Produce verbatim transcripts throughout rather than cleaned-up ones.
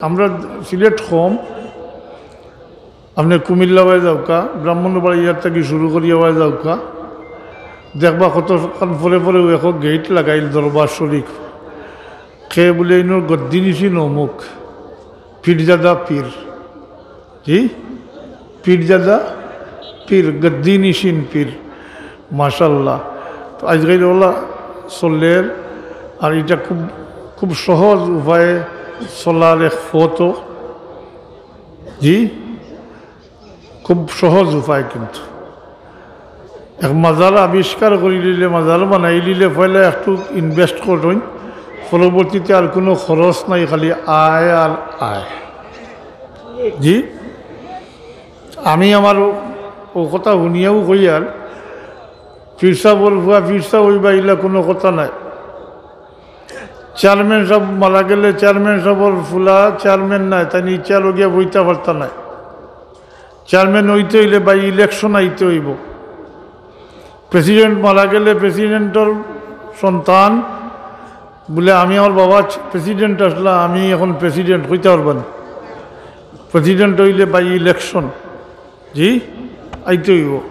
আমরা সিলেট কম, আপনে কুমিল্লা বায় যাউক্কা, ব্রাহ্মণবাড়িয়া থাকি শুরু করিয়া বায় যাউক্কা, দেখবা কতখান পরে পরে অউ গেইট লাগাইল দরবার শরীফ। কে বুলে ইনোর গদ্দি নিশিন অমুক, পীরজাদা পীর। জি, পীরজাদা পীর, গদ্দি নিশিন পীর। মাশাআল্লাহ। তো আইজকাইল অলা চলের, আর ইটা খুব, খুব সহজ উপায়ে চলার এক পথ। জি, খুব সহজ উপায়। কিন্তু এক মাজার আবিষ্কার করিলিলে, মাজার বানাইলিলে, পয়লা একটু invest করইন, পরবর্তীতে আর কুনু খরচ নাই, খালি আয় আর আয়। জি, আমি আমার অউ, অউ কথা হুনিয়াউ কইয়ার, পীর সাবর ফুয়া পীর সাব অইবা, ইলা কুনু কথা নাই। চেয়ারম্যান সাব মারা গেলে চেয়ারম্যান সাবর ফুলা চেয়ারম্যান নায়, তাইন ইচ্ছা লগিয়া বইতা পারতা নায়। চেয়ারম্যান অইতে অইলে by election আইতে অইবো। প্রেসিডেন্ট মারা গেলে প্রেসিডেন্টর সন্তান বুলে, "আমি, আমার বাবা প্রেসিডেন্ট আছলা, আমি অখন প্রেসিডেন্ট", কইতা পারবা নি? প্রেসিডেন্ট অইলে by election, জি, আইতে অইবো।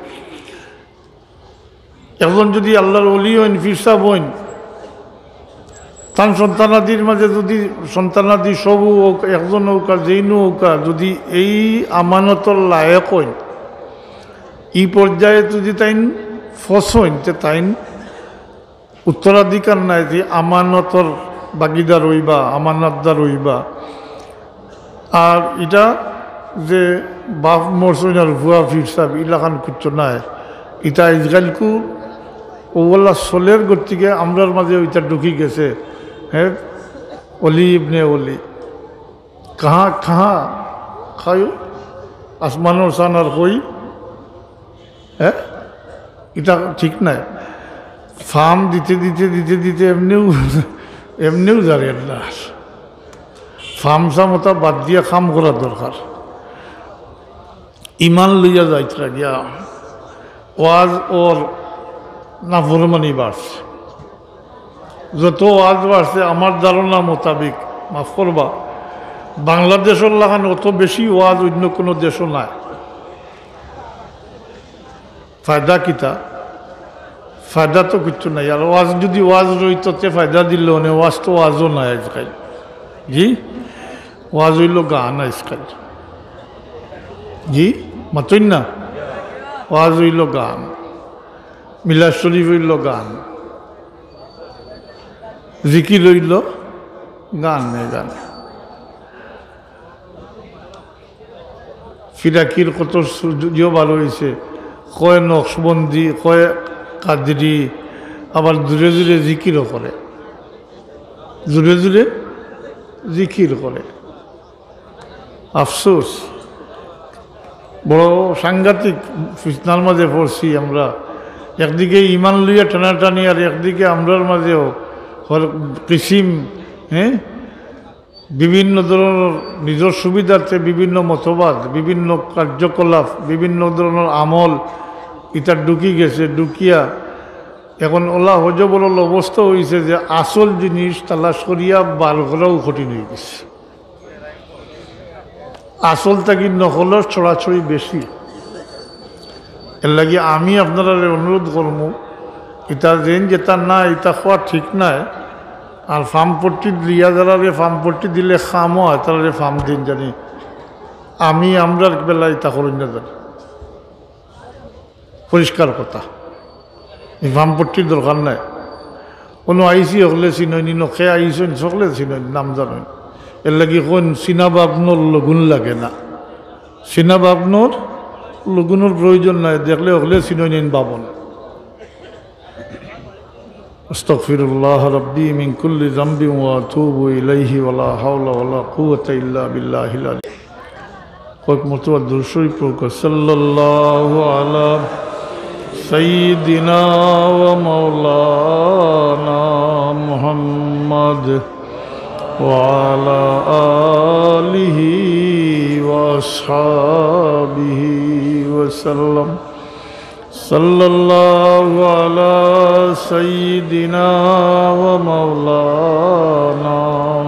একজন যুদি আল্লার ওলি অইন, পীর সাব অইন, তান সন্তানাদির মাঝে যুদি সন্তানাদি সবউ অউক, একজন অউক আর যেইনউ অউক, যুদি এই আমানতর লায়েক অইন, ই পর্যায়ে যুদি তাইন ফসইন, তে তাইন উত্তরাধিকার নায়, যে আমানতর ভাগিদার অইবা, আমানতদার অইবা। আর ইটা যে বাপ মরছইন আর ফুয়া পীর সাব, ইলাখান কিচ্ছু নায়। ইটা আইজকাইলকু অউ অলা চলের গতিকে আমরার মাঝে ইটা ঢুকি গেছে। হ্যাঁ, অলি ইবনে অলি। কাহা, কাহা, খায়ু, আসমানর চান আর কই, হ্যাঁ? ইটা ঠিক নায়। ফার্ম দিতে দিতে, দিতে দিতে এমনেউ, এমনেউ জারে আল্লাহ। ফার্ম সাম অতা বাদ দিয়া কাম করা দরকার। ইমান লইয়া যাইতরা গিয়া, ওয়াজ অর নাফরমানি বাড়ছে। যত ওয়াজ বাড়ছে, আমার ধারণা মোতাবিক, মাফ করবা, বাংলাদেশর লাখান অত বেশি ওয়াজ অইন্য কুনু দেশো নাই। ফায়দা কিতা? ফায়দা তো কিচ্ছু নাই। আর ওয়াজ যুদি ওয়াজ রইতো, তে ফায়দা দিল অনে, ওয়াজ তো ওয়াজও নাই আইজকাইল। জি, ওয়াজ অইলো গান আইজকাইল। জি, মাতইন না, ওয়াজ অইলো গান, মিলাদ শরীফ অইলো গান, জিকির অইলো গান, এ গান। ফিরাকির কত স্টুডিও বার অইছে, কয় নকশবন্দি, কয় কাদরি, আবার জুরে জুরে জিকিরও করে, জুরে জুরে জিকির করে। আফসোস, বড় সাংঘাতিক ফিতনার মাঝে পড়ছি আমরা। একদিকে ইমান লইয়া টানাটানি, আর একদিকে আমরার মাঝেও হর-, কিসিম, হ্যাঁ, বিভিন্ন ধরনর নিজর সুবিধার্থে বিভিন্ন মতবাদ, বিভিন্ন কার্যকলাপ, বিভিন্ন ধরনর আমল ইতা ঢুকি গেছে। ঢুকিয়া এখন অলা হজবরল অবস্থা অইছে যে আসল জিনিস তালাশ করিয়া বার করাও কঠিন অই গেছে। আসল থাকি নকলর ছড়াছড়ি বেশি। এরলাগি আমি আপনারারে অনুরোধ করমু, ইতা যেইন যেতা না, ইতা কওয়া ঠিক নায়। আর ফার্ম পট্টি দিয়া যারারে ফার্ম পট্টি দিলে কামও অয়, তারারে ফার্ম দিন জানি। আমি আমরার বেলায় ইতা করইন না জানি। পরিষ্কার কথা, ই ফার্ম পট্টির দরকার নাই। কুনু আইসি হকলে চিনইন, ইনো কে আইসইন হকলে চিনইন, নাম জানইন। এরলাগি কইন, চিনা বাবনর লগুন লাগে না। চিনা বাবনর লগুনর প্রয়োজন নাই, দেখলে হকলে চিনইন, ইন বাবন। أستغفر الله ربي من كل ذنب وأتوب إليه ولا حول ولا قوة إلا بالله العلي. কয়েক মর্তবা দুরূদ শরীফ পড়ুক্কা। صلى الله على سيدنا ومولانا محمد وعلى آله وأصحابه وسلم. صلى الله على سيدنا ومولانا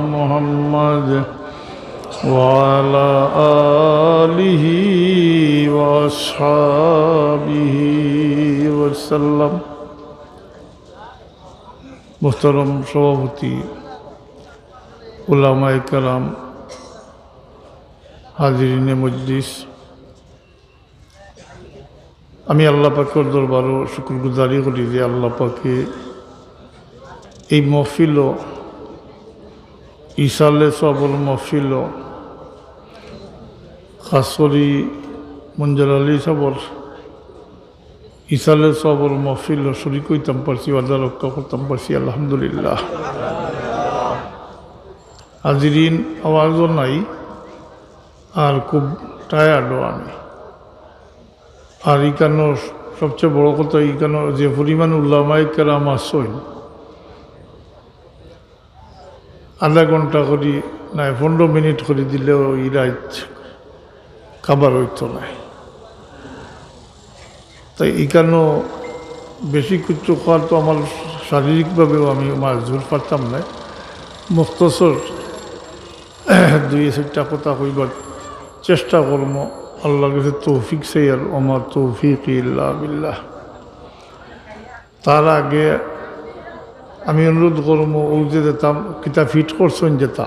محمد وعلى آله وأصحابه وسلم। মোহতরম সভাপতি, উলামায়ে কেরাম, হাজিরিনে মজলিস, আমি আল্লাহ পাকর দরবারো শুকুরগুজারি করি যে আল্লাহ পাকে এই মহফিলো, ইসালে সওয়াবর মহফিলো, খাস করি মঞ্জুর আলী সাবর ইসালে সওয়াবর মহফিলো শরিক অইতাম পারছি, ওয়াদা রক্ষা করতাম পারছি, আলহামদুলিল্লাহ। হাজিরিন, আওয়াজও নাই, আর খুব টায়ার্ডও আমি। আর ইকানো সবচেয়ে বড় কথা, ইকানো যে পরিমাণ উলামায়ে কেরাম আছইন, আধা ঘন্টা করি নায়, পনেরো মিনিট করি দিলেও ই রাইত কাবার অইতো নায়। তাই ইকানো বেশি কিচ্ছু কওয়ার তো আমার শারীরিকভাবেও আমি মাজুর পারতাম নায়। মুখতসর দুই চাইরটা কথা কইবার চেষ্টা করমু, আল্লাহর কাছে তৌফিক চাই, আর আমার তৌফিক ইল্লা বিল্লাহ। তার আগে আমি অনুরোধ করমু, অউ যে যেতা কিতা ফিট করছইন যেতা,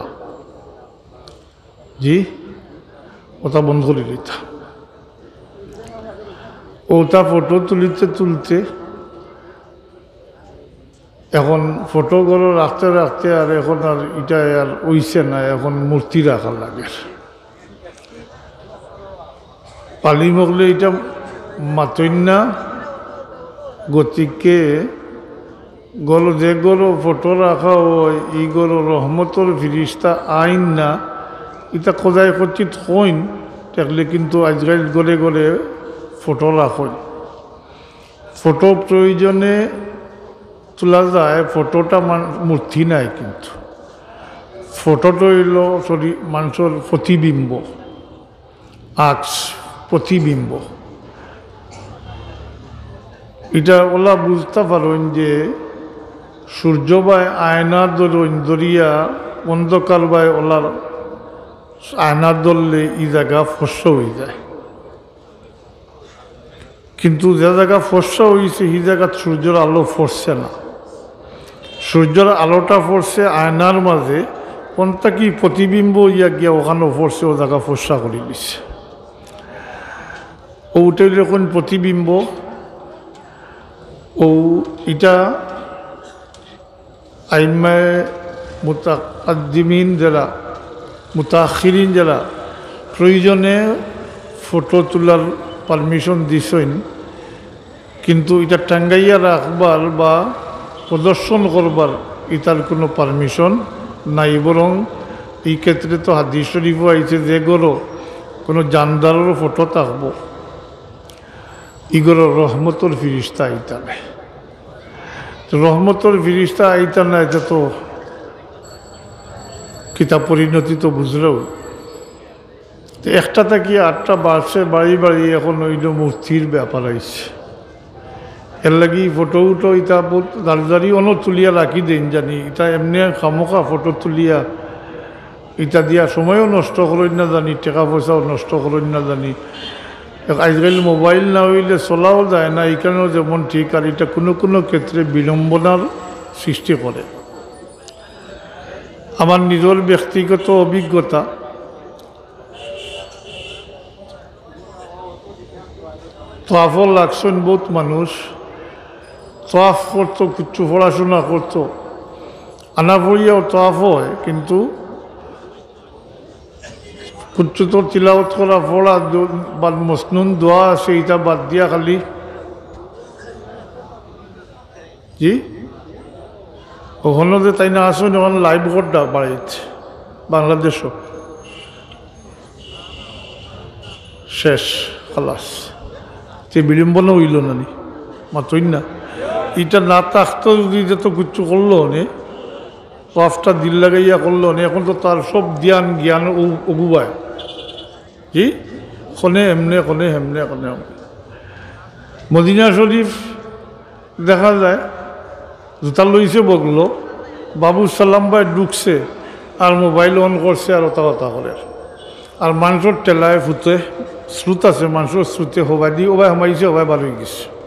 জি, ওটা বন্ধ করি দিতা। ওটা ফটো তুলিতে তুলতে এখন ফটো গুলো রাখতে রাখতে আর এখন আর ইটা আর অইছে না, এখন মূর্তি রাখা লাগে। আলিম অকলে ইটা মাতইন না, গতিকে ঘরো, যে ঘরো ফটো রাখা অয়, ই ঘরো রহমতর ফিরিস্তা আইন না, ইটা খোদাই খচিত কইন, দেখলে কিন্তু আজকাল ঘরে ঘরে ফটো রাখইন। ফটো প্রয়োজনে তোলা যায়, ফটোটা মান-, মূর্তি নায়, কিন্তু ফটোটা অইলো, সরি, মানুষর প্রতিবিম্ব। আক্স, প্রতিবিম্ব। ইটা ওলা বুঝতা পারইন যে সূর্য বায় আয়নার দরইন দরিয়া, অন্ধকার বায় ওলার আয়নার দরলে ই জাগা ফর্সা অইযায়। কিন্তু যে জাগা ফর্সা অইছে, হি জাগাত সূর্যর আলো পড়ছে না। সূর্যর আলোটা পড়ছে আয়নার মাঝে, কোনটা কি প্রতিবিম্ব অইয়া গিয়া ওখানো পড়ছে, ও জাগা ফর্সা করি দিছে। ও উঠে যখন প্রতিবিম্ব, ও ইটা আইম্মায়ে মুতাকাদ্দিমিন যারা, মুতাআখিরিন যারা, প্রয়োজনে ফটো তুলার পারমিশন দিছইন, কিন্তু ইটা টাঙ্গাইয়া রাখবার বা প্রদর্শন করবার ইতার কোনো পারমিশন নাই। বরং ই ক্ষেত্রে তো হাদিস শরীফও আইছে যে ঘরো কোনো জানদারর ফটো থাকবো, ই ঘরো রহমতর ফিরিস্তা আইতা নায়। তো রহমতর ফিরিস্তা আইতা নায়, ইটা তো কিতা পরিণতি তো বুঝরায়। তো একটা থাকি আটটা বাড়ছে, বাড়ি বাড়ি এখন অইলো মূর্তির ব্যাপার আইছে। এর লাগি ফটো উটো ইতা বহুত দাঁড়ি দাঁড়ি অনো তুলিয়া রাখি দেইন জানি, ইতা এমনে খামোখা ফটো তুলিয়া ইতা দিয়া সময়ও নষ্ট করইন না জানি, টেকা পয়সাও নষ্ট করইন না জানি। এক আজকাল মোবাইল না অইলে চলাও যায় না, ইখানও যেমন ঠিক, আর ইটা কোনো কোনো ক্ষেত্রে বিড়ম্বনার সৃষ্টি করে। আমার নিজর ব্যক্তিগত অভিজ্ঞতা, তওয়াফও লাগছইন বহুত মানুষ, তওয়াফ করতো, কিচ্ছু পড়াশোনা করতো, আনা পড়িয়াও তওয়াফ অয়, কিন্তু কিচ্ছু তো তিলাওয়াত করা, পড়া, দু-, বাদ মসনুন দোয়া আছে, ইটা বাদ দিয়া খালি, জি, ওখানো যে তাইন আছইন, ওখানো লাইভ ঘটনা বাড়িত, বাংলাদেশও শেষ, খালাস। তে বিড়ম্বনা অইলো না নি? মাতইন না। ইটা না থাকতো যদি, ইটা তো কিচ্ছু করলো নে, তওয়াফটা দিল লাগাইয়া করলো নে, এখন তো তার সব ধ্যান জ্ঞান ও-, অগুবায়। জি? কনে এমনে, কনে হেমনে, কনে অমনে। মদিনা শরীফ দেখা যায়, জুতা লইছে বগলো, বাবু সালাম ভাই ঢুকছে, আর মোবাইল অন করছে, আর ওতা ওতা করে। আর মানষর ঠেলায় ফুতে, স্রোত আছে, মানষর স্রোতে হবায়দি, হবায় হামাইছে, হবায় বার অইগেছে।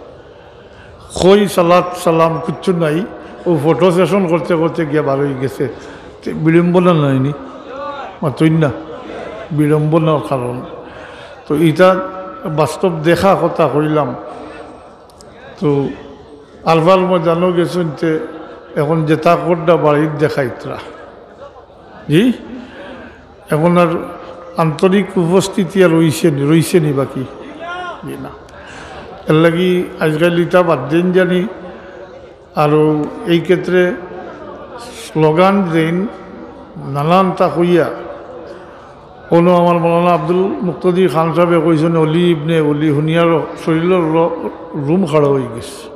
কই সালাত সালাম কিচ্ছু নাই, অউ ফটো সেশন করতে করতে গিয়া বার অইগেছে। তে বিড়ম্বনা নায়নি? মাতইন না, বিড়ম্বনার কারণ। তো ইটা বাস্তব দেখা কথা কইলাম। তো আলফার ময়দানও গেছইন, তে এখন যেতা কররা বাড়িত দেখাইতরা। জি, এখন আর আন্তরিক উপস্থিতি আর রইছেনি, রইছেনি বাকি। জি না, এরলাগি আইজকাইল ইতা বাদ দেইন জানি। আর এই ক্ষেত্রে স্লোগান দেইন নানানতা কইয়া, অনো আমার মৌলানা আব্দুল মুক্তাদির খান সাহেবে কইছইন, "অলি ইবনে অলি", হুনিয়ার শরীরর র-, রুম খাড়া অইগেছে।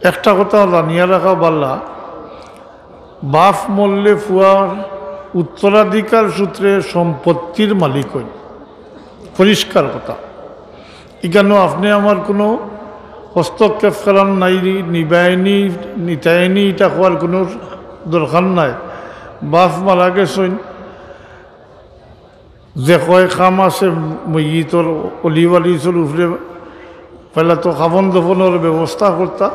একটা কথা জানিয়া রাখা বালা, বাফ মরলে ফুয়ার উত্তরাধিকার সূত্রে সম্পত্তির মালিক অইন। পরিষ্কার কথা। ইখানো আপনে আমার কুনু হস্তক্ষেপ করার নাই, নিবায়নি, নিতায়নি, ইটা কওয়ার কুনু দরকার নাই। বাফ মারা গেছইন, যে কয় কাম আছে মইয়িতর, অলি ওয়ালিসর উপরে, পয়লা তো কাফন দফনর ব্যবস্থা করতা,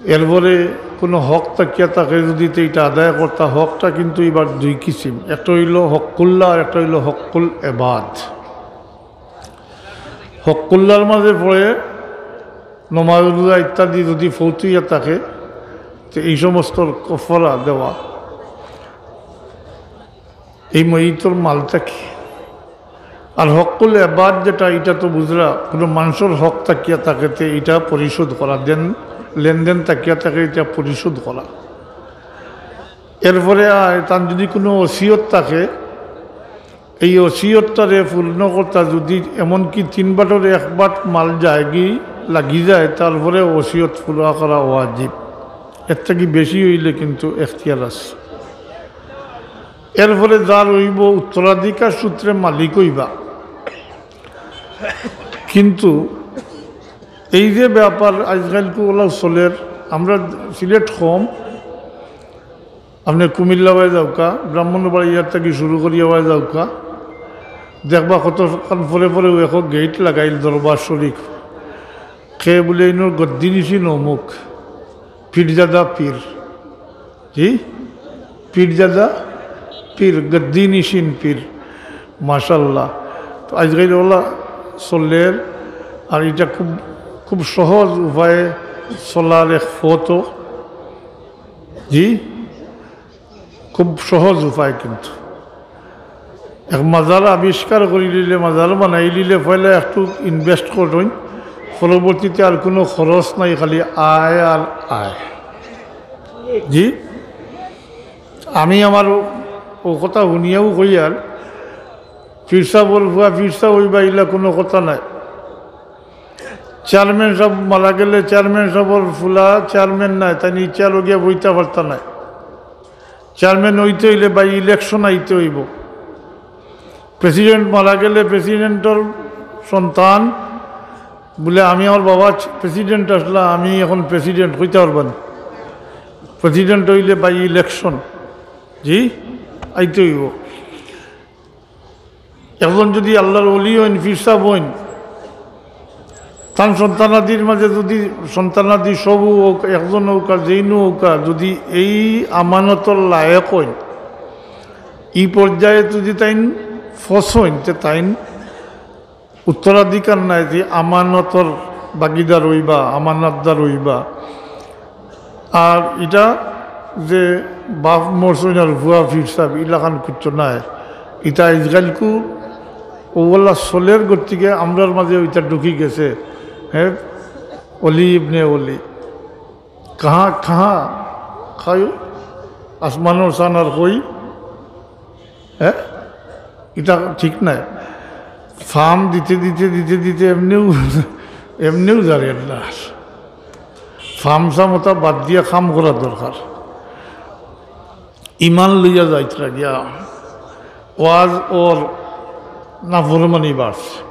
এরপরে কুনু হক থাকিয়া থাকে যুদি তে ইটা আদায় করতা। হকটা কিন্তু ইবার দুই কিসিম, একটা অইলো হক্কুল্লাহ আর একটা অইলো হক্কুল এবাদ। হক্কুল্লাহর মাঝে পড়ে নমাজ রোজা ইত্যাদি যুদি ফৌত অইয়া থাকে, তে এই সমস্ত কফারা দেওয়া। এই মইয়িতর মাল থাকি। আর হক্কুল এবাদ যেটা, ইটা তো বুঝরা, কুনু মানষর হক থাকিয়া থাকে তে ইটা পরিশোধ করা, দেন লেনদেন থাকিয়া থাকে ইটা পরিশোধ করা। এরপরে আয়, তান যুদি কুনু ওসিয়ত থাকে, এই ওসিয়তটারে পূর্ণ করতা যুদি এমনকি তিন বাটর এক বাট মাল যায়গি লাগি যায়, তারপরে ওসিয়ত পুরা করা ওয়াজিব। এর থাকি বেশি অইলে কিন্তু এখতিয়ার আছে। এরপরে যার অইবো উত্তরাধিকার সূত্রে মালিক অইবা। কিন্তু এই যে ব্যাপার আইজকাইলকু অলা চলের, আমরা সিলেট কম, আপনে কুমিল্লা বায় যাউক্কা, ব্রাহ্মণবাড়িয়ার থাকি শুরু করিয়া বায় যাউক্কা, দেখবা কতখান পরে পরে অউ এক গেইট লাগাইল দরবার শরীফ। কে বুলে ইনোর গদ্দি নিশিন অমুক, পীরজাদা পীর। জি? পীরজাদা পীর, গদ্দি নিশিন পীর। মাশাআল্লাহ। তো আইজকাইল অলা চলের, আর ইটা খুব, খুব সহজ উপায়ে চলার এক পথ। জি? খুব সহজ উপায় কিন্তু। এক মাজার আবিষ্কার করি লিলে, মাজার বানাই লিলে, পয়লা একটু invest করইন, পরবর্তীতে আর কুনু খরচ নাই, খালি আয় আর আয়। জি, আমি আমার অউ কথা হুনিয়াউ কইয়ার, পীর সাবর ফুয়া পীর সাব অইবা, ইলা কুনু কথা নাই। চেয়ারম্যান সাব মারা গেলে চেয়ারম্যান সাবর ফুলা চেয়ারম্যান নায়, তাইন ইচ্ছা লগিয়া বইতা পারতা নায়। চেয়ারম্যান অইতে অইলে by election আইতে অইবো। প্রেসিডেন্ট মারা গেলে প্রেসিডেন্টর সন্তান বুলে, "আমি, আমার বাবা প্রেসিডেন্ট আছলা, আমি এখন প্রেসিডেন্ট", কইতা পারবা নি? প্রেসিডেন্ট অইলে by election, জি, আইতে অইবো। একজন যুদি আল্লার ওলি অইন, পীর সাব অইন, তান সন্তানাদির মাঝে যুদি সন্তানাদি সবউ অউক, একজন অউক আর যেইনউ অউক, যুদি এই আমানতর লায়েক অইন, ই পর্যায়ে যুদি তাইন ফসইন, তে তাইন উত্তরাধিকার নায়, যে আমানতর ভাগিদার অইবা, আমানতদার অইবা। আর ইটা যে বাফ মরছইন আর ফুয়া পীর সাব, ইলাখান কিচ্ছু নায়। ইটা আইজকাইলকু অউলা চলের গতিকে আমরার মাঝে ইটা ঢুকি গেছে। হ্যাঁ, অলি ইবনে অলি। কাহা, কাহা, খায়ু? আসমানর সানার কই? হ্যাঁ, ইটা ঠিক নায়। ফার্ম দিতে দিতে দিতে দিতে এমনেউ, এমনেউ জারের না। ফার্ম সাম অতা বাদ দিয়া কাম করা দরকার। ইমান লইয়া যাইতরা গিয়া, ওয়াজ অর নাফরমানি বাড়ছে।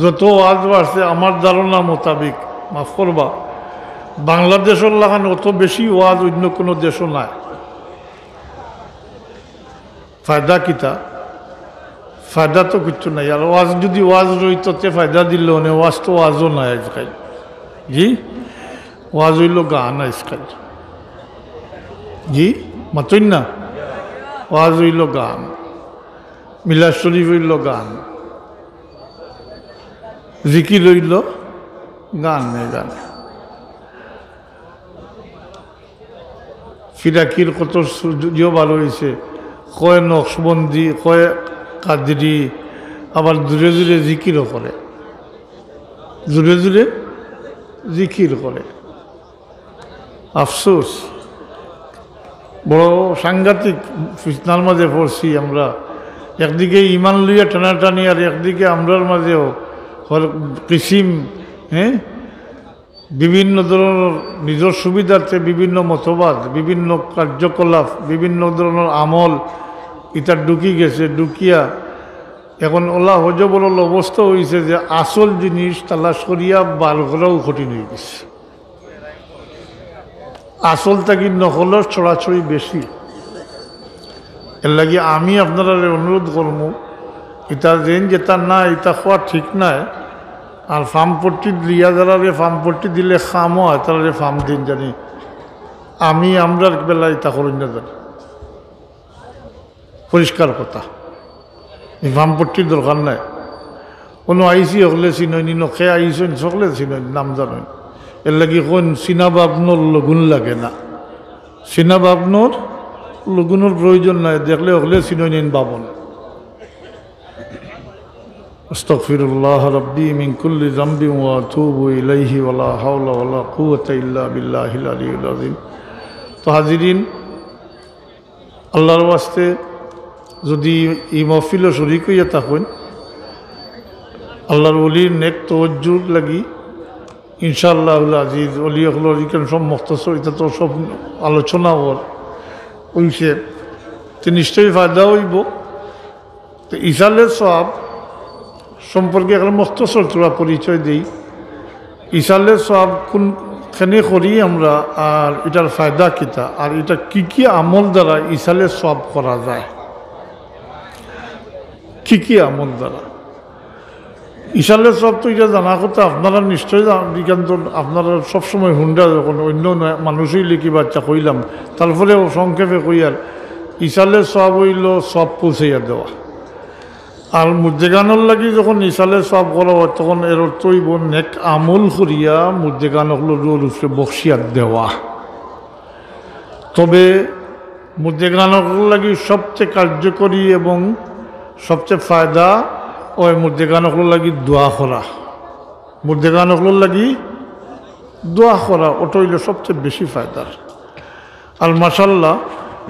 যত ওয়াজ বাড়ছে, আমার ধারণা মোতাবেক, মাফ করবা, বাংলাদেশর লাখান অত বেশি ওয়াজ অইন্য কুনু দেশো নাই। ফায়দা কিতা? ফায়দা তো কিচ্ছু নাই। আর ওয়াজ যদি ওয়াজ রইতো, তে ফায়দা দিল অনে, ওয়াজ তো ওয়াজও নাই আজকাল। জি, ওয়াজ অইলো গান আজকাল। জি, মাতইন না? ওয়াজ অইলো গান, মিলাদ শরীফ অইলো গান, জিকির অইলো গান, নাই গান। ফিরাকির কত স্টুডিও বার অইছে, কয় নকশবন্দি, কয় কাদরি, আবার জুরে জুরে জিকিরও করে, জুরে জুরে জিকির করে। আফসোস, বড় সাংঘাতিক ফিতনার মাঝে পড়ছি আমরা। একদিকে ইমান লইয়া টানাটানি, আর একদিকে আমরার মাঝেও হর কিসিম, হ্যাঁ, বিভিন্ন ধরনের নিজের সুবিধার্থে বিভিন্ন মতবাদ, বিভিন্ন কার্যকলাপ, বিভিন্ন ধরনের আমল, ইতা ঢুকি গেছে। ঢুকিয়া এখন ওলা হজবরল অবস্থা অইছে যে আসল জিনিস তালাশ করিয়া বার করাও কঠিন অই গেছে। আসল থাকি নকলর ছড়াছড়ি বেশি। এর লাগি আমি আপনারারে অনুরোধ করমু, ইতা যেন যেতা না, ইতা কওয়া ঠিক নায়। আর ফার্ম পট্টি দিয়া যারারে ফার্ম পট্টি দিলে কামও অয়, তারারে ফার্ম দিন জানি। আমি আমরার বেলা ইতা করইন না জানি। পরিষ্কার কথা, এই ফার্ম পট্টির দরকার নাই। কোনো আইসি হকলে চিনইন, নখে আইসইন সকলে চিনইন, নাম জানইন। এর লাগি কইন, চিনা বাবনর লগুন লাগে না। চিনা বাবনর লগুনর প্রয়োজন নাই, দেখলে হকলে চিনইন বাবন। أستغفر الله ربي من كل ذنب وأتوب إليه ولا حول ولا قوة إلا بالله العلي العظيم। তো হাজিরিন, আল্লাহর ওয়াস্তে যদি এই মহফিলো শরিক অইয়া থাকইন, আল্লাহর ওলির নেক তওয়াজ্জুর লাগি, ইনশাআল্লাহুল আজিজ, ওলি অকলর ইখান সব মুখতসর, ইতা তো সব আলোচনা অর, অইছে, তে নিশ্চয়ই ফায়দা অইবো। তো ইসালে সওয়াব সম্পর্কে একটা মুখতসর থুড়া পরিচয় দেই। ইসালে সওয়াব কুন, কেনে করি আমরা, আর ইটার ফায়দা কিতা, আর ইটা কি কি আমল দ্বারা ইসালে সওয়াব করা যায়? কি কি আমল দ্বারা? ইসালে সওয়াব তো ইটা জানা কথা, আপনারা নিশ্চয়ই জান-, ইখান তো আপনারা সবসময় হুনরা যখন অন্য অন্য মানুষই লিখি বাচ্চা কইলাম, তারপরেও সংক্ষেপে কইয়ার, ইসালে সওয়াব অইলো সওয়াব পৌঁছাইয়া দেওয়া। আর মুর্দেগানর লাগি যখন ইসালে সওয়াব করা অয়, তখন এর অর্থ অইবো নেক আমল করিয়া মুর্দেগান অকলর রুহর উপরে বখশিয়া দেওয়া। তবে মুর্দেগান অকলর লাগি সবচেয়ে কার্যকরী এবং সবচেয়ে ফায়দা অয় মুর্দেগান অকলর লাগি দোয়া করা। মুর্দেগান অকলর লাগি দোয়া করা, ওটা অইলো সবচেয়ে বেশি ফায়দার। আর মাশাআল্লাহ,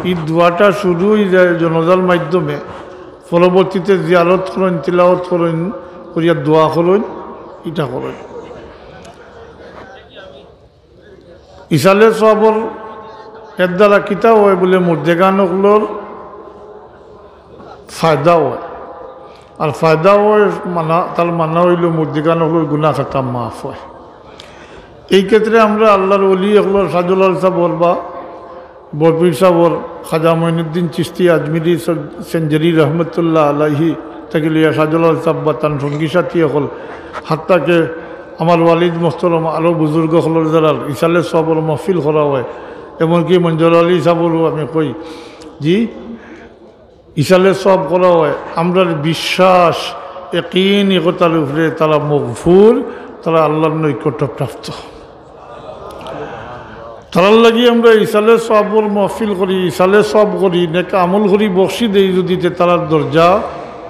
এই দোয়াটা শুরু অই যায় জানাজার মাধ্যমে, পরবর্তীতে জিয়ারত করইন, তিলাওয়াত করইন, করিয়া দোয়া করইন, ইটা করইন। ইসালে সওয়াবর এর দ্বারা কিতা অয় বুলে, মুর্দেগান অকলর ফায়দা অয়। আর ফায়দা অয় মানা, তার মানা অইলো মুর্দেগান অকলর গুনাহ খাতা মাফ অয়। এই ক্ষেত্রে আমরা আল্লাহর ওলি অকলর শাহজালাল সাবর বা বরপীর সাবর, খাজা মঈনুদ্দিন চিশতি আজমিরি সে-, সেঞ্জুরি রহমতুল্লাহ আলাইহি থাকি লইয়া শাহজালাল সাব বা তান সঙ্গী সাথী অকল, হাত্তাকে আমার ওয়ালিদ মোহতরম আরও বুজুর্গ অকলর দ্বারা ইসালে সওয়াবর মহফিল করা অয়, এমনকি মঞ্জুর আলী সাবরও আমি কই, জি, ইসালে সওয়াব করা অয়, আমরার বিশ্বাস, একিন, একতার উপরে তারা মগফুর, তারা আল্লাহর নৈকট্য প্রাপ্ত। তারার লাগি আমরা ইসালে সওয়াবর মহফিল করি, ইসালে সওয়াব করি, নেক আমল করি, বখশি দেই যদি, তে তারার দরজা,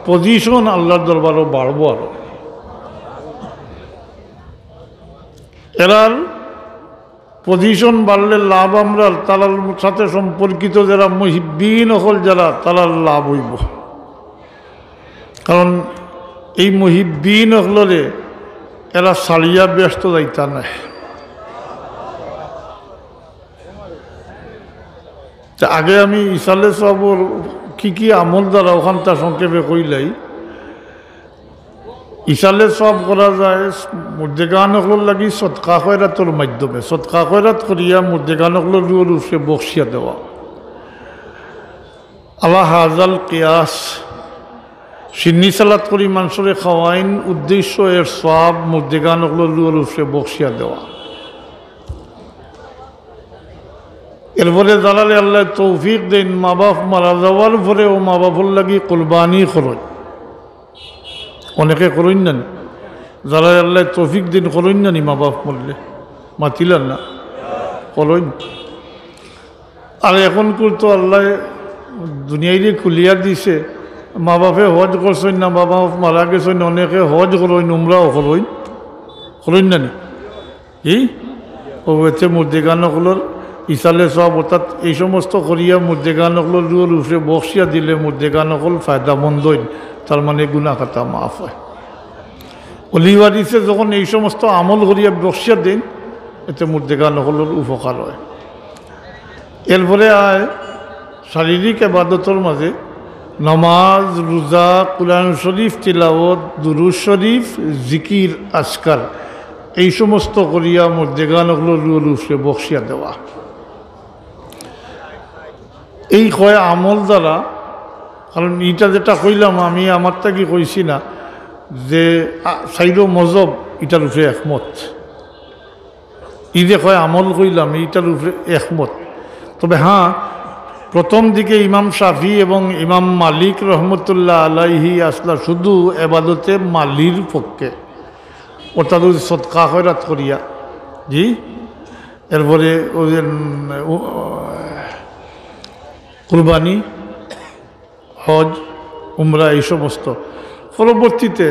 পজিশন আল্লাহর দরবারও বাড়বো আরো। এরার পজিশন বাড়লে লাভ আমরার, তারার সাথে সম্পর্কিত যারা মুহিব্বিন অকল যারা, তারার লাভ অইবো। কারণ এই মুহিব্বিন অকলরে এরা ছাড়িয়া বেহেস্তো যাইতা নায়। তে আগে আমি ইসালে সওয়াবর কি কি আমল দ্বারা অখানতা সংক্ষেপে কইলাই। ইসালে সওয়াব করা যায় মুর্দেগান অকলর লাগি সদকা খয়রাতর মাধ্যমে। সদকা খয়রাত করিয়া মুর্দেগান অকলর রুহর উপরে বখশিয়া দেওয়া। আলা হাজাল কিয়াস, শিন্নি সালাদ করি মানষরে খাওয়াইন, উদ্দেশ্য এর সওয়াব মুর্দেগান অকলর রুহর উপরে বখশিয়া দেওয়া। এরপরে যারারে আল্লায় তৌফিক দেইন, মা বাপ মারা যাওয়ার পরেও মা বাপর লাগি কুরবানি করইন, অনেকে করইন না নি? যারারে আল্লায় তৌফিক দেইন করইন না নি মা বাপ মরলে? মাতিলা না, করইন। আর অখনকুর তো আল্লায় দুনিয়াইরে খুলিয়া দিছে, মা বাপে হজ করছইন না, মা বাপ মারা গেছইন, অনেকে হজ করইন, উমরাও করইন, করইন না নি? কি? ও এতে মুর্দেগান অকলর ইসালে সওয়াব, অর্থাৎ এই সমস্ত করিয়া মুর্দেগান অকলর রুহর উপরে বখশিয়া দিলে মুর্দেগান অকল ফায়দামন্দ অইন, তার মানে গুনাহ খাতা মাফ অয়। অলি ওয়ারিসে যখন এই সমস্ত আমল করিয়া বখশিয়া দেইন, এতে মুর্দেগান অকলর উপকার অয়। এরপরে আয় শারীরিক এবাদতর মাঝে নামাজ, রোজা, কোরআন শরীফ তিলাওয়াত, দুরূদ শরীফ, জিকির, আজকার, এই সমস্ত করিয়া মুর্দেগান অকলর রুহর উপরে বখশিয়া দেওয়া। এই কয় আমল দ্বারা, কারণ ইটা যেটা কইলাম আমি আমার থাকি কইছি না, যে, আ, চাইরো মজহব ইটার উপরে একমত। ই যে কয় আমল কইলাম, ইটার উপরে একমত। তবে হ্যাঁ, প্রথম দিকে ইমাম শাফি এবং ইমাম মালিক রহমতুল্লাহ আলাইহি আসলা শুধু এবাদতে মালির পক্ষে, অর্থাৎ ওই সদকা খয়রাত করিয়া, জি, এরপরে ওই যে, উম, উ-, কুরবানি, হজ, উমরা, এই সমস্ত। পরবর্তীতে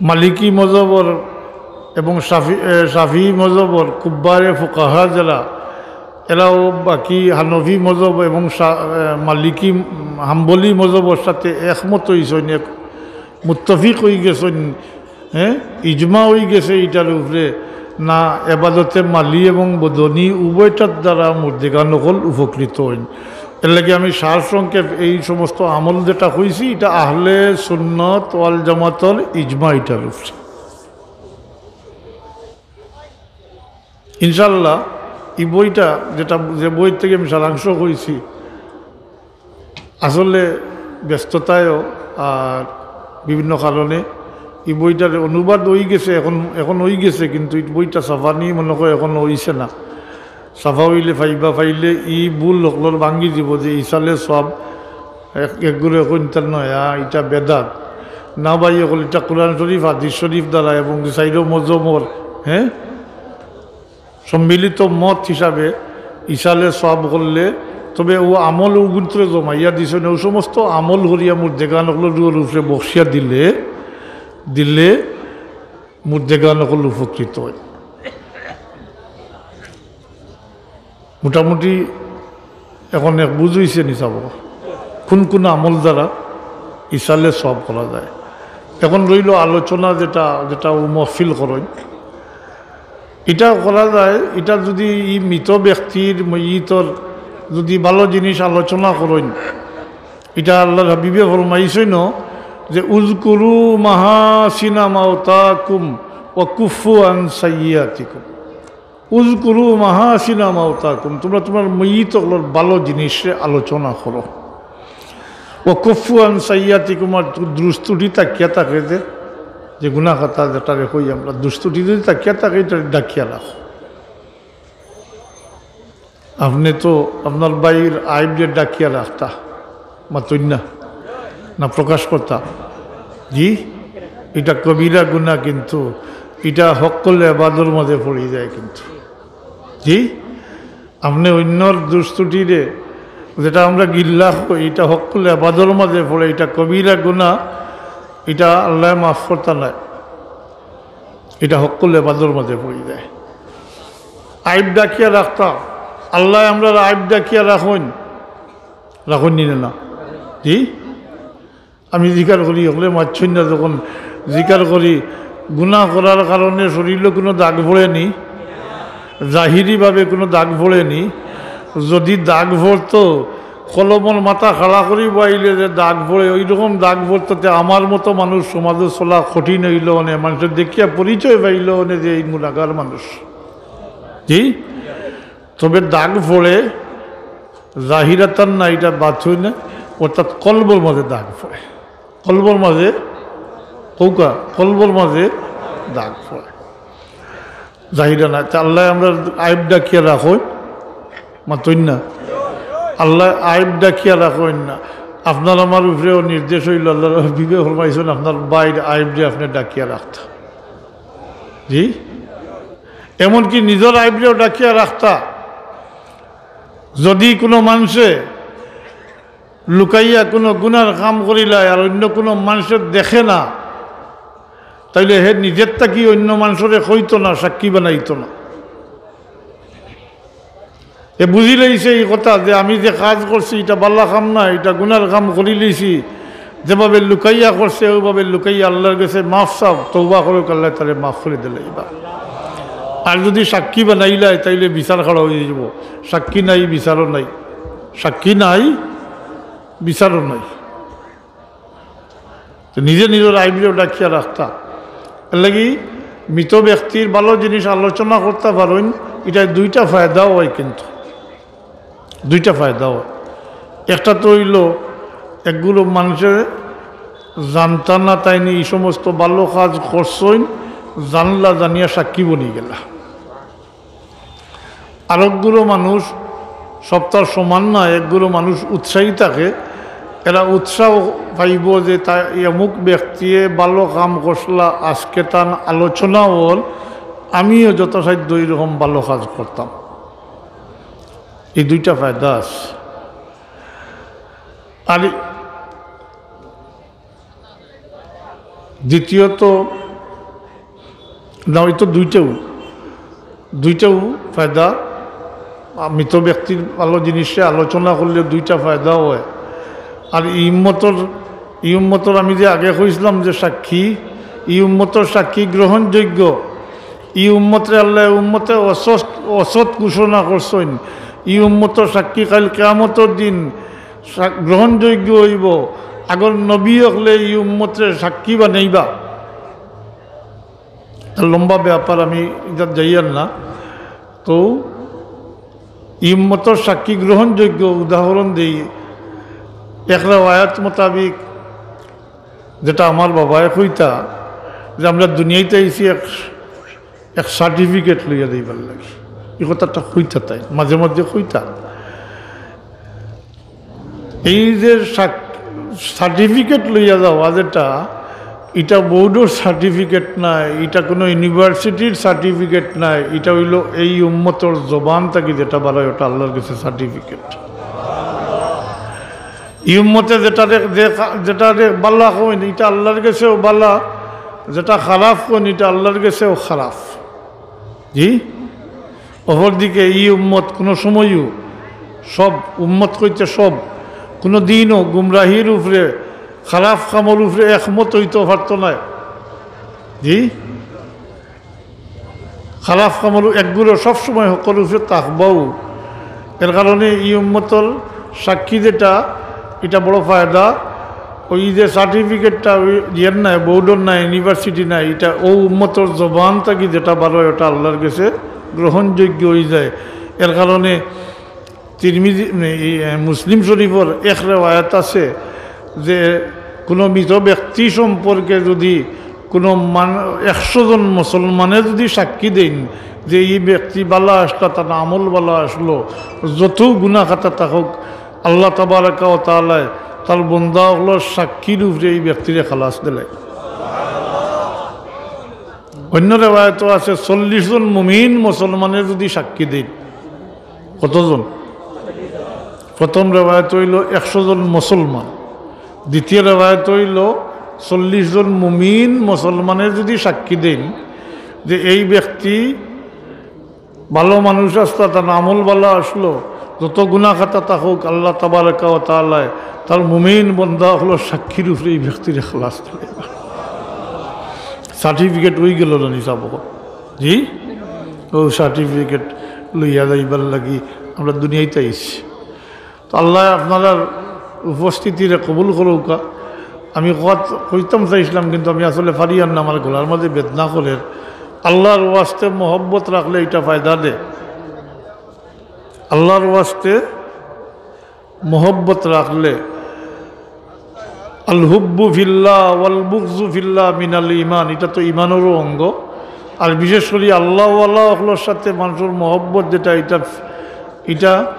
মালিকি মজহবর এবং শাফি-, এ, শাফি মজহবর কুব্বারে ফুকাহা যারা, এরাও বাকি হানফি মজহব এবং শা-, এ, মালিকি, উম, হাম্বলি মজহবর সাথে একমত অইছইন, এক মুত্তাফিক অইগেছইন, হ্যাঁ, ইজমা অইগেছে ইটার উপরে, না এবাদতে মালি এবং বদনি উভয়টার দ্বারা মুর্দেগান অকল উপকৃত অইন। এর লাগি আমি সার সংক্ষেপ এই সমস্ত আমল যেটা কইছি, ইটা আহলে সুন্নত ওয়াল জামাতর ইজমা ইটার উপরে। ইনশাআল্লাহ, এই বইটা যেটা, যে বই থেকে আমি সারাংশ কইছি, আসলে ব্যস্ততায়ও আর বিভিন্ন কারণে এই বইটার অনুবাদ অইগেছে, এখন, এখন অইগেছে, কিন্তু এই বইটা ছাপানি মনে হয় এখনো অইছে না। ছাপা অইলে পাইবা, পাইলে ই ভুল অকলর ভাঙ্গি দিব যে ইসালে সওয়াব এক, একগুলো এখন ইটা নয়া, ইটা বেদাত। না ভাই, অকল ইটা কোরআন শরীফ, হাদিস শরীফ দ্বারা এবং চাইরো মজহবর, হ্যাঁ, সম্মিলিত মত হিসাবে ইসালে সওয়াব করলে, তবে ও আমল ও গুণত্রে জমাইয়া দিছইন, ও সমস্ত আমল করিয়া মুর্দেগান অকলর রুহর উপরে বখশিয়া দিলে, দিলে মুর্দেগান অকল উপকৃত অয়। মোটামুটি এখন এক বুঝ অইছে নি চাব, কোন কোন আমল দ্বারা ইসালে সওয়াব করা যায়। এখন রইল আলোচনা, যেটা, যেটা ও মহফিল করইন, ইটা করা যায়। ইটা যদি ই মৃত ব্যক্তির, মইয়িতর যদি ভালো জিনিস আলোচনা করইন, ইটা আল্লাহর হাবিবে ফরমাইছইন যে, "উযকুরু মাহাসিনা মাওতাকুম ওয়া কুফফু আন সাইয়্যাতিকুম।" "উযকুরু মাহাসিনা মাওতাকুম", তোমরা তোমার মইয়িত অকলর ভালো জিনিসরে আলোচনা করো। "ওয়া কুফফু আন সাইয়্যাতিকুম", আর দু-, দুষ ত্রুটি থাকিয়া থাকে যে, যে গুনাহ খাতা যেটারে কই আমরা, দুষ ত্রুটি যদি থাকিয়া থাকে, ইটারে ঢাকিয়া রাখো। আপনে তো আপনার ভাইর আইবরে ঢাকিয়া রাখতা, মাতইন না, না প্রকাশ করতা? জি, ইটা কবিরা গুনাহ, কিন্তু ইটা হক্কুল এবাদর মাঝে পড়ি যায় কিন্তু। জি, আপনে অইন্যর দুষ ত্রুটিরে, যেটা আমরা গিল্লা কই, ইটা হক্কুল এবাদর মাঝে পড়ে, ইটা কবিরা গুনাহ, ইটা আল্লায় মাফ করতা নায়, ইটা হক্কুল এবাদর মাঝে পড়ি যায়। আইব ঢাকিয়া রাখতা, আল্লায় আমরার আইব ঢাকিয়া রাখইন, রাখইন নি না? জি, আমি জিকার করি, হকলে মাতছইন না, যখন জিকার করি, গুনাহ করার কারণে শরীরো কোনো দাগ পড়ে নি? জাহিরিভাবে কোনো দাগ পড়ে নি? যদি দাগ পড়তো, কলমর মাথা খাড়া করি বাইলে যে দাগ পড়ে, ওই রকম দাগ পড়তো, তে আমার মতো মানুষ সমাজে চলা কঠিন অইলো অনে, মানুষে দেখিয়া পরিচয় পাইলো অনে যে এই গুনাগার মানুষ। জি, তবে দাগ পড়ে, জাহিরাতান না, ইটা বাতিনা, অর্থাৎ কলবর মাঝে দাগ পড়ে। কলবর মাঝে, কউক্কা, কলবর মাঝে দাগ পড়ে। জাহিরা না, তে আল্লায় আমরার আইব ঢাকিয়া রাখইন, মাতইন না। আল্লায় আইব ঢাকিয়া রাখইন না। আপনার আমার উপরেও নির্দেশ অইলো, আল্লার হাবিবে ফরমাইছইন, আপনার ভাইর আইবরে আপনে ঢাকিয়া রাখতা। জি, এমনকি নিজর আইবরেও ঢাকিয়া রাখতা। যদি কুনু মানষে লুকাইয়া কুনু গুনার কাম করিলায় আর অইন্য কুনু মানষে দেখে না, তাইলে হে নিজর থাকি অইন্য মানষরে কইতো না, সাক্ষী বানাইতো না। হে বুঝিলাইছে ই কথা যে আমি যে কাজ করছি ইটা ভালা কাম না, ইটা গুনার কাম করিলাইছি। যেভাবে লুকাইয়া করছে, অউভাবে লুকাইয়া আল্লার গেছে মাফ চাউক, তওবা করউক, আল্লায় তারে মাফ করি দিলাইবা। আর যদি সাক্ষী বানাইলায়, তাইলে বিচার খাড়া অইযিবো। সাক্ষী নাই, বিচারও নাই। সাক্ষী নাই, বিচারও নাই। তে নিজে নিজর আইবরেও ঢাকিয়া রাখতা। এরলাগি মৃত ব্যক্তির ভালা জিনিস আলোচনা করতা পারইন, ইটায় দুইটা ফায়দা অয়, কিন্তু দুইটা ফায়দা অয়। একটা তো অইলো, একগুলো মানষে জানতা না তাইন ই সমস্ত ভালা কাজ করছইন, জানলা, জানিয়া সাক্ষী বনিগেলা। আরোকগুলো মানুষ, সব তো আর সমান না, একগুলো মানুষ উৎসাহী থাকে, এরা উৎসাহ পাইবো যে তা অমুক ব্যক্তিয়ে ভালা কাম করছলা, আজকে তান আলোচনা অইল, আমিও যথাসাধ্য ইরকম ভালা কাজ করতাম। ই দুইটা ফায়দা আছে। আর দ্বিতীয়ত, না, অউ তো দুইটাউ, দুইটাউ ফায়দা। মৃত ব্যক্তির ভালা জিনিসে আলোচনা করলে দুইটা ফায়দা অয়। আর ই উম্মতর, ই উম্মতর আমি যে আগে কইছলাম যে সাক্ষী, ই উম্মতর সাক্ষী গ্রহণযোগ্য। ই উম্মতরে আল্লায় উম্মতে অসৎ, অসৎ ঘোষণা করছইন। ই উম্মতর সাক্ষী কাইল কিয়ামতর দিন সা-, গ্রহণযোগ্য অইবো। আগর নবী অকলে ই উম্মতরে সাক্ষী বানাইবা। লম্বা ব্যাপার, আমি ইতাত যাইয়ার না। তো ই উম্মতর সাক্ষী গ্রহণযোগ্য উদাহরণ দেই। এক রেওয়ায়াত মোতাবিক যেটা আমার বাবায় কইতা যে আমরা দুনিয়াইত আইছি এক এক certificate লইয়া যাইবার লাগি। ই কথাটা কইতা তাইন, মাঝে মাঝে কইতা। এই যে সাক-, certificate লইয়া যাওয়া যেটা, ইটা বোর্ডর certificate নায়, ইটা কুনু university-র certificate নায়, ইটা অইলো এই উম্মতর জবান থাকি যেটা বারয় ওটা আল্লার গেছে certificate। ই উম্মতে যেটারে, যে কা-, যেটারে বালা কইন, ইটা আল্লার গেছেও বালা, যেটা খারাপ কইন, ইটা আল্লার গেছেও খারাপ। জি? অপরদিকে ই উম্মত কুনু সময়ও, সব উম্মত কইতে সব, কুনু দিনও গুমরাহির উপরে, খারাপ কামর উপরে একমত অইতো পারতো নায়। জি? খারাপ কামর একগুলো সবসময় হকর উপরে থাকবো। এর কারণে ই উম্মতর সাক্ষী যেটা, ইটা বড় ফায়দা। ওই যে certificate-টা, ওই ইয়ের নায়, বোর্ডর নায়, university নায়, ইটা অউ উম্মতর জবান থাকি যেটা বারয় ওটা আল্লার গেছে গ্রহণযোগ্য অইযায়। এর কারণে তিরমিজি, এই, এ, মুসলিম শরীফর এক রেওয়ায়াত আছে যে কুনু মৃত ব্যক্তি সম্পর্কে যুদি কুনু মান-, একশো জন মুসলমানে যুদি সাক্ষী দেইন যে ই ব্যক্তি বালা আছলা, তান আমল বালা আছলো, যত গুনা খাতা থাকউক, আল্লাহ তাবারাকা ওয়া তাআলায় তার বন্দা অকলর সাক্ষীর উপরে ই ব্যক্তিরে খালাস দিলাইন। অইন্য রেওয়ায়াতও আছে, চল্লিশ জন মুমিন মুসলমানে যুদি সাক্ষী দেইন, কতজন? প্রথম রেওয়ায়াত অইলো একশো জন মুসলমান, দ্বিতীয় রেওয়ায়াত অইলো চল্লিশ জন মুমিন মুসলমানে যুদি সাক্ষী দেইন যে এই ব্যক্তি ভালো মানুষ আছলা, তান আমল বালা আছলো, যত গুনা খাতা থাকউক, আল্লাহ তাবারাকা ওয়া তাআলায় তার মুমিন বন্দা অকলর সাক্ষীর উপরে ই ব্যক্তিরে খালাস দিলাইবা। Certificate অইগেলো না নি সাব? জি, অউ certificate লইয়া যাইবার লাগি আমরা দুনিয়াইত আইছি। তো আল্লায় আপনারার উপস্থিতিরে কবুল করউক্কা। আমি কত কইতাম চাইছলাম, কিন্তু আমি আসলে পারিয়ার না, আমার গলার মাঝে বেদনা করের। আল্লার ওয়াস্তে মহব্বত রাখলে ইটা ফায়দা দেয়। আল্লার ওয়াস্তে মহব্বত রাখলে, আল হুব্বু ফিল্লাহ ওয়াল বুগজু ফিল্লাহ মিনাল ইমান, ইটা তো ইমানরও অঙ্গ। আর বিশেষ করি আল্লাহওয়ালা অকলর সাথে মানষর মহব্বত যেটা, ইটা, ইটা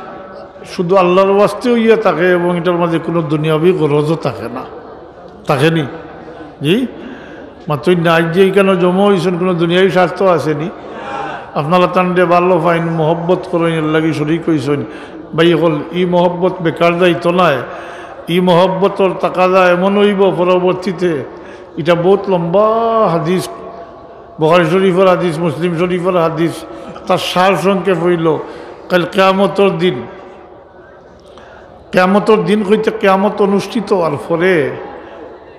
শুধু আল্লাহর ওয়াস্তে অইয়া থাকে এবং ইটার মাঝে কুনু দুনিয়াবি গরজও থাকে না, থাকে নি? জি, মাতইন না, আইজ যে ইখানো জমা অইছইন, কুনু দুনিয়াবি স্বার্থ আছে নি? আপনারা তানরে ভালা পাইন, মহব্বত করইন, এরলাগি শরিক অইছইন। ভাই অকল, ই মহব্বত বেকার যাইতো নায়। ই মহব্বতর তাকাজা এমন অইবো পরবর্তীতে, ইটা বউত লম্বা হাদিস, বুখারী শরিফর হাদিস, মুসলিম শরিফর হাদিস, তার সার সংক্ষেপ অইলো, কাইল কিয়ামতর দিন, কিয়ামতর দিন কইতে কিয়ামত অনুষ্ঠিত অওয়ার পরে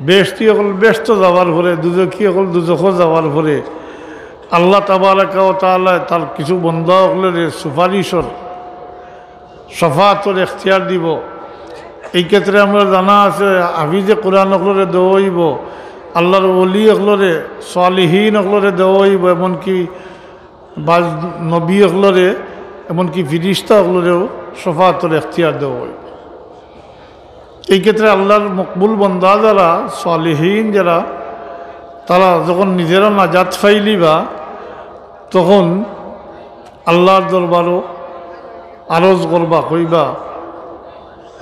বেহেশতি অকল বেহেস্তো যাওয়ার পরে, দুজখি অকল দুজখো যাওয়ার পরে আল্লাহ তাবারাকা ওয়া তাআলায় তার কিছু বন্দা অকলরে সুপারিশর, শাফাআতর এখতিয়ার দিবো। এই ক্ষেত্রে আমরা জানা আছে, হাফিজে কোরআন অকলরে দেওয়া অইবো, আল্লাহর ওলি অকলরে, সালিহিন অকলরে দেওয়া অইবো, এমনকি বাজ নবী অকলরে, এমনকি ফিরিস্তা অকলরেও শাফাআতর এখতিয়ার দেওয়া অইবো। এই ক্ষেত্রে আল্লাহর মকবুল বন্দা যারা, সালিহিন যারা, তারা যখন নিজেরা নাজাত পাইলিবা, তখন আল্লাহর দরবারো আরজ করবা, কইবা,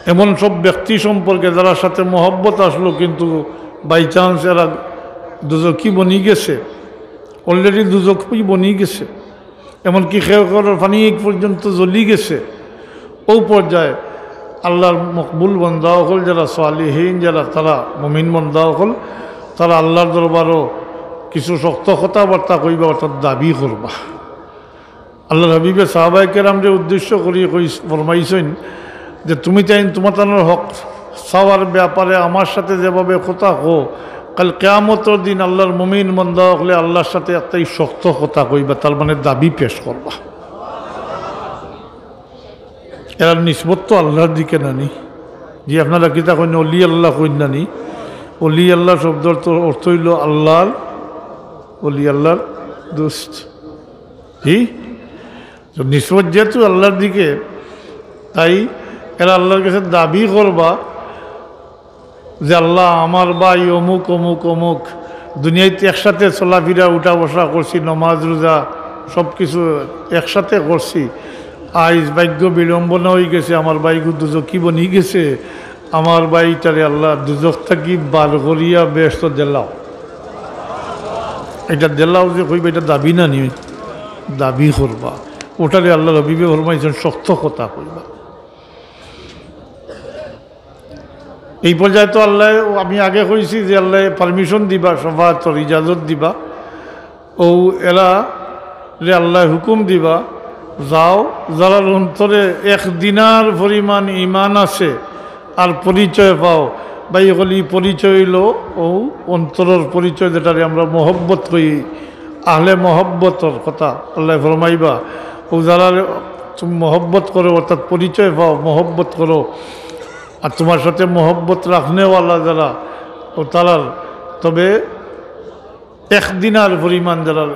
এমন সব ব্যক্তি সম্পর্কে যারার সাথে মহব্বত আসলো, কিন্তু by chance এরা দুজখি বনি গেছে, already দুজখি বনি গেছে, এমনকি কেউ কেউর পানি পর্যন্ত জ্বলি গেছে। ও পর্যায়ে আল্লাহর মকবুল বন্দা অকল যারা, সালিহিন যারা, তারা মুমিন বন্দা অকল, তারা আল্লাহর দরবারো কিছু শক্ত কথাবার্তা কইবা, অর্থাৎ দাবি করবা। আল্লাহর হাবিবে সাহাবায়ে কেরামরে উদ্দেশ্য করি কই, ফরমাইছইন যে, "তুমি তাইন তুমার তানর হক চাওয়ার ব্যাপারে আমার সাথে যেভাবে কথা কও, কাইল কিয়ামতর দিন আল্লাহর মুমিন বন্দা অকলে আল্লাহর সাথে একটাই শক্ত কথা কইবা, তার মানে দাবি পেশ করবা।" এরার নিসবত তো আল্লাহর দিকে নানি। জি, আপনারা কিতা কইন, অলি আল্লাহ কইন নানি? অলি আল্লাহ শব্দর তো অর্থ অইলো আল্লাহর অলি, আল্লাহর দোস্ত। জি, তো নিসবত যেহেতু আল্লাহর দিকে, তাই এরা আল্লাহর কাছে দাবি করবা যে, "আল্লাহ, আমার ভাই অমুক, অমুক, অমুক, দুনিয়াত একসাথে চলাফিরা, উঠা বসা করছি, নমাজ রোজা সব কিছু একসাথে করছি, আইজ ভাগ্য বিড়ম্বনা অই গেছে, আমার ভাইগু দুজখি বনি গেছে, আমার ভাইটারে আল্লাহ দুজখ থাকি বার করিয়া বেহেস্তো দিলাও।" ইটা দিলাও যে কইবা, ইটা দাবি নানি? দাবি করবা। ওটারে আল্লাহর হাবিবে ফরমাইছইন, শক্ত কথা কইবা। এই পর্যায়ে তো আল্লাহ, আমি আগে কইছি যে আল্লাহ permission দিবা, শাফাআতর ইজাজত দিবা। ও এরারে আল্লাহ হুকুম দিবা, "যাও, যারার অন্তরে এক দিনার পরিমাণ ইমান আছে আর পরিচয় পাও।" ভাই অকল, ই পরিচয় অইলো ও অন্তরর পরিচয়, যেটারে আমরা মহব্বত কই, আহলে মহব্বতর কথা আল্লাহ ফরমাইবা। ও যারারে তুমি মহব্বত করো, অর্থাৎ পরিচয় পাও, মহব্বত করো, আর তুমার সাথে মহব্বত রাখনেওয়ালা যারা, ও তারার, তবে এক দিনার পরিমাণ যারার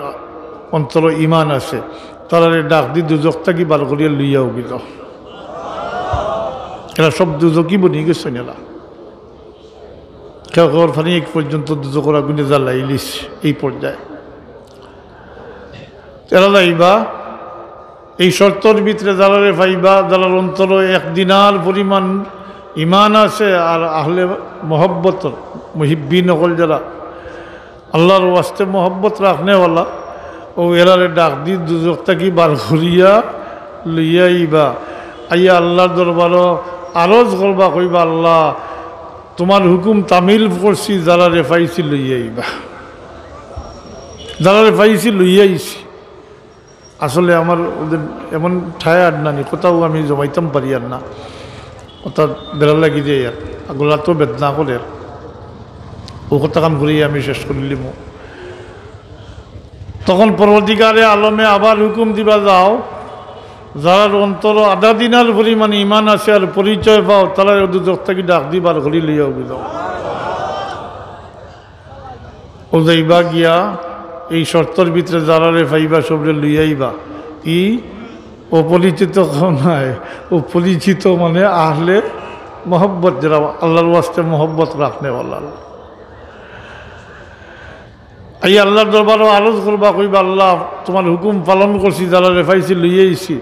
অন্তরো ইমান আছে, তারারে ডাক দি দুজখ থাকি বার করিয়া লইয়া অউগি যাও। এরা সব দুজখি বনি গেছইন এরা। কেউ কেউর পানি পর্যন্ত দুজখর আগুনে জ্বালাইলিছে এই পর্যায়ে। এরা যাইবা, এই শর্তর ভিতরে যারারে পাইবা, যারার অন্তরো এক দিনার পরিমাণ ইমান আছে, আর আহলে মহব্বত, মুহিব্বিন অকল যারা, আল্লাহর ওয়াস্তে মহব্বত রাখনেওয়ালা, ও এরারে ডাক দি দুজখ থাকি বার করিয়া লইয়া আইবা। আইয়া আল্লাহর দরবারো আরজ করবা, কইবা, "আল্লাহ, তুমার হুকুম তামিল করছি, যারারে পাইছি লইয়া আইবা।" যারারে পাইছি লইয়া আইছি। আসলে আমার ওদের এমন tired নানি, কথাও আমি জমাইতাম পারিয়ার না, অর্থাৎ বেড়া লাগি যায় আর গলা তো বেদনা করে, ও কথাখান করিয়া আমি শেষ করিলিমু। তখন পরবর্তীকালে আলমে আবার হুকুম দিবা, "যাও, যারার অন্তরো আধা দিনার পরিমাণ ইমান আছে আর পরিচয় পাও, তারারে দুজখ থাকি ডাক দি বার করি লইয়া অউগি যাও।" ও যাইবা গিয়া, এই শর্তর ভিতরে যারারে পাইবা, সবরে লইয়া আইবা। ই অপরিচিত কেউ নায়, ও পরিচিত, মানে আহলে মহব্বত, যারা আল্লাহর ওয়াস্তে মহব্বত রাখনেওয়ালা। এই আল্লাহর দরবারো আরজ করবা, কইবা, "আল্লাহ, তোমার হুকুম পালন করছি, যারারে পাইছি লইয়া আইছি।"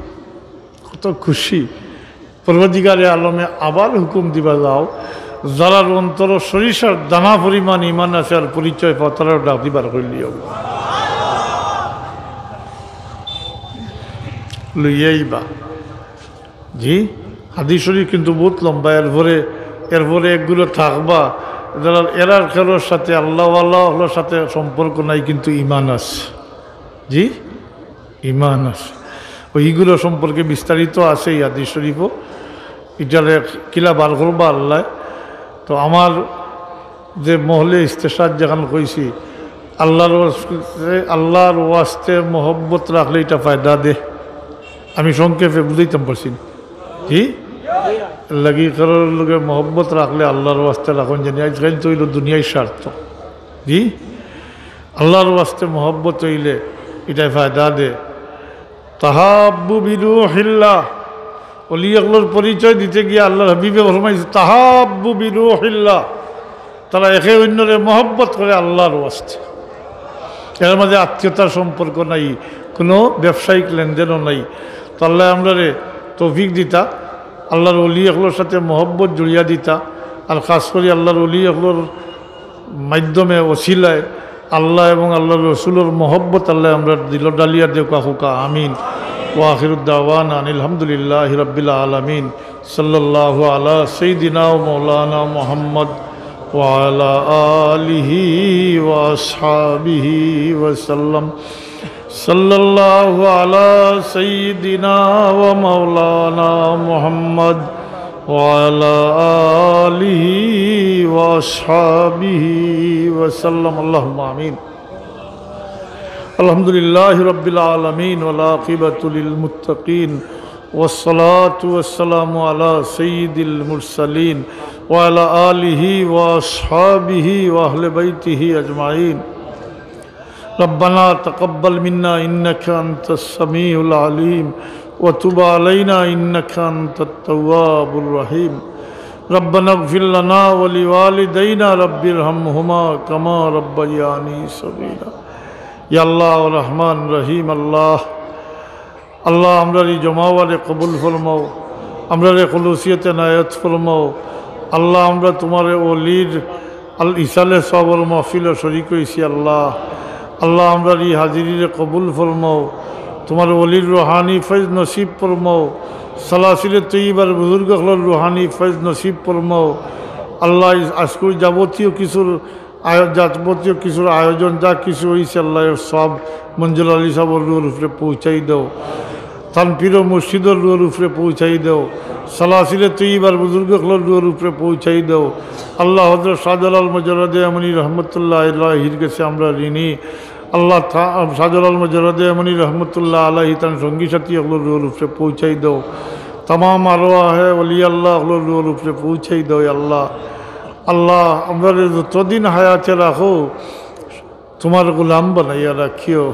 কত খুশি। পরওয়ারদিগারে আলমে আবার হুকুম দিবা, "যাও, যারার অন্তরো সরিষার দানা পরিমাণ ইমান আছে আর পরিচয় পাও, তারারে ডাক দিবার কইলিও।" লইয়া আইবা। জি, হাদিস শরীফ কিন্তু বহুত লম্বা। এরপরে, এরপরে একগুলো থাকবা, যারা এরার কেউর সাথে, আল্লাহওয়ালা অকলর সাথে সম্পর্ক নাই, কিন্তু ইমান আছে। জি, ইমান আছে। ওইগুলো সম্পর্কে বিস্তারিত আছে এই হাদিস শরীফও। ইটারে কিলা বার করবা আল্লাহ। তো আমার যে মহলে ইস্তেশহাদ যেখান কইছি, আল্লাহর ওয়াস্তে, আল্লাহর ওয়াস্তে মহব্বত রাখলে ইটা ফায়দা দে। আমি সংক্ষেপে বুঝাইতাম পারছি না। জি? লাগি কারোর লগে মহব্বত রাখলে আল্লাহর ওয়াস্তে রাখুন জানি, আজকাল তো হইল দুনিয়ার স্বার্থ। জি? আল্লাহর ওয়াস্তে মহব্বত হইলে ইটায় ফায়দা দে। তাহাব্বু বিরুহিল্লাহ। ওলি অকলর পরিচয় দিতে গিয়া আল্লাহর হাবিবে ফরমাইছে, "তাহাব্বু বিরুহিল্লাহ।" তারা একে অন্যরে মহব্বত করে আল্লাহর ওয়াস্তে। এর মাঝে আত্মীয়তার সম্পর্ক নাই, কোনো ব্যবসায়িক লেনদেনও নাই। তো আল্লাহ আমরারে তৌফিক দিতা, আল্লাহর ওলি অকলর সাথে মহব্বত জুড়িয়া দিতা, আর খাস করি আল্লাহর ওলি অকলর মাধ্যমে, ওসিলায় আল্লাহ এবং আল্লাহর রসুলর মহব্বত আল্লাহ আমরার দিলো ডালিয়া দেউকা হুকা। আমিন। ওয়া আখিরু দাওয়ানা আনিল হামদুলিল্লাহি রাব্বিল আলামিন। সাল্লাল্লাহু আলা সাইয়্যিদিনা ওয়া মাওলানা মুহাম্মদ ওয়া আলা আলিহি ওয়া আসহাবিহি ওয়া সাল্লাম। সাল্লাল্লাহু আলা সাইয়্যিদিনা ওয়া মাওলানা মুহাম্মদ ওয়া আলা আলিহি ওয়া আসহাবিহি ওয়া সাল্লাম। আল্লাহুম্মা আমিন। আলহামদুলিল্লাহি রাব্বিল আলামিন ওয়াল আকিবাতু লিল মুত্তাকিন ওয়াস সালাতু ওয়াস সালামু আলা সাইয়্যিদিল মুরসালিন ওয়া আলা আলিহি ওয়া আসহাবিহি ওয়া আহলি বাইতিহি আজমাইন। ربنا تقبل منا إنك أنت السميع العليم وتب علينا إنك أنت التواب الرحيم. ربنا اغفر لنا ولوالدينا رب ارحمهما كما ربياني صغيرا. ইয়া আল্লাহ, রহমান রহিম আল্লাহ, আল্লাহ, আমরার ই জমাওয়ারে কবুল ফরমাও, আমরারে খুলুসিয়তে এনায়েত ফরমাও। আল্লাহ, আমরা তোমার ওলির আল ইসালে সওয়াবর মাহফিলো শরিক অইছি আল্লাহ। আল্লাহ, আমরার ই হাজিরিরে কবুল ফরমাও, তোমার ওলির রুহানি ফয়েজ নসিব ফরমাও, সালাসিলে তৈয়বার বুজুর্গ অকলর রুহানি ফয়েজ নসিব ফরমাও। আল্লাহ, আজকুর যাবতীয় কিছুর আয়-, যাবতীয় কিছুর আয়োজন যা কিছু অইছে, আল্লাহ, এর সব মঞ্জুর আলী সাবর রুহর উপরে পৌঁছাই দেও। তানপীর ও মুর্শিদর রুহর উপরে পৌঁছাই দেও। সালাসিলে তৈয়বার বুজুর্গ অকলর রুহর উপরে পৌঁছাই দেও। আল্লাহ, হযরত শাহজালাল মুজাররদে ইয়ামানি রহমতুল্লাহ আলাইহির কাছে আমরা ঋণী। আল্লাহ, থা-, শাহজালাল মুজাররদে ইয়ামানি রহমতুল্লাহ আলাইহি তান সঙ্গী সাথী অকলর রুহর উপরে পৌঁছাই দেও। তামাম আরওয়াহে ওলি আল্লাহ অকলর রুহর উপরে পৌঁছাই দেও, ইয়া আল্লাহ। আল্লাহ, আমরারে যতদিন হায়াতে রাখো, তোমার গোলাম বানাইয়া রাখিও,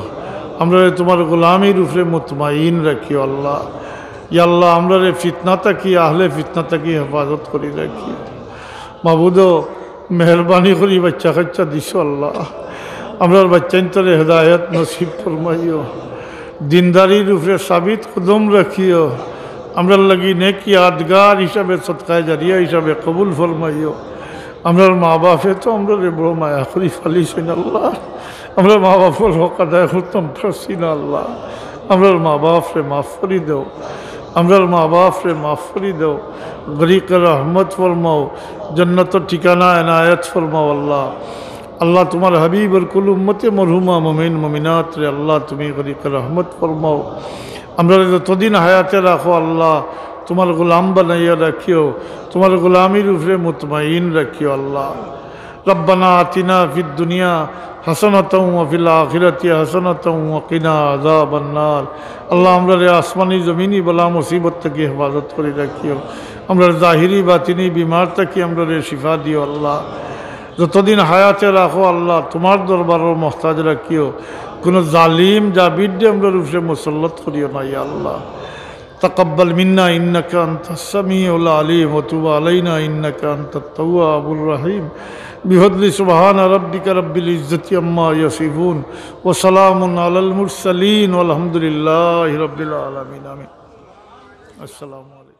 আমরারে তোমার গোলামির উপরে মুতমাইন রাখিও আল্লাহ। ইয়া আল্লাহ, আমরারে ফিতনা থাকি, আহলে ফিতনা থাকি হেফাজত করি রাখিও। মাবুদ, মেহেরবানি করি বাচ্চা কাচ্চা দিছো আল্লাহ, আমরার বাচ্চাইন্তরে হেদায়েত নসিব ফরমাইও, দিনদারির উপরে সাবিত কদম রাখিও, আমরার লাগি নেকি ইয়াদগার হিসাবে, সদকায়ে জারিয়া হিসাবে কবুল ফরমাইও। আমরার মা বাপে তো আমরারে বড় মায়া করি ফালিছইন আল্লাহ, আমরার মা বাপর হক আদায় করতাম পারছি না আল্লাহ, আমরার মা বাপরে মাফ করি দেও, আমরার মা বাপরে মাফ করি দেও, গরিকে রহমত ফরমাও, জান্নাতর ঠিকানা এনায়েত ফরমাও আল্লাহ। আল্লাহ, তোমার হাবিবর কুল উম্মতে মরহুমা মুমিন মুমিনাতরে আল্লাহ, তুমি গরিকে রহমত ফরমাও। আমরারে যতদিন হায়াতে রাখো আল্লাহ, তোমার গোলাম বানাইয়া রাখিও, তোমার গোলামির উপরে মুতমাইন রাখিও আল্লাহ। ربنا آتنا في الدنيا حسنة وفي الآخرة حسنة وقنا عذاب النار. আল্লাহ, আমরারে আসমানি জমিনি বালা মুসিবত থাকি হেফাজত করি রাখিও। আমরার জাহিরি বাতিনি বিমার থাকি আমরারে শিফা দিও আল্লাহ। যতদিন হায়াতে রাখো আল্লাহ, তোমার দরবারর মহতাজ রাখিও। কোনো জালিম জাবিররে আমরার উপরে মুসল্লত করিও না, ইয়া আল্লাহ। تقبل منا إنك أنت السميع العليم وتب علينا إنك أنت التواب الرحيم. بفضل سبحان ربك رب العزة عما يصفون وسلام على المرسلين والحمد لله رب العالمين. آمين. السلام عليكم.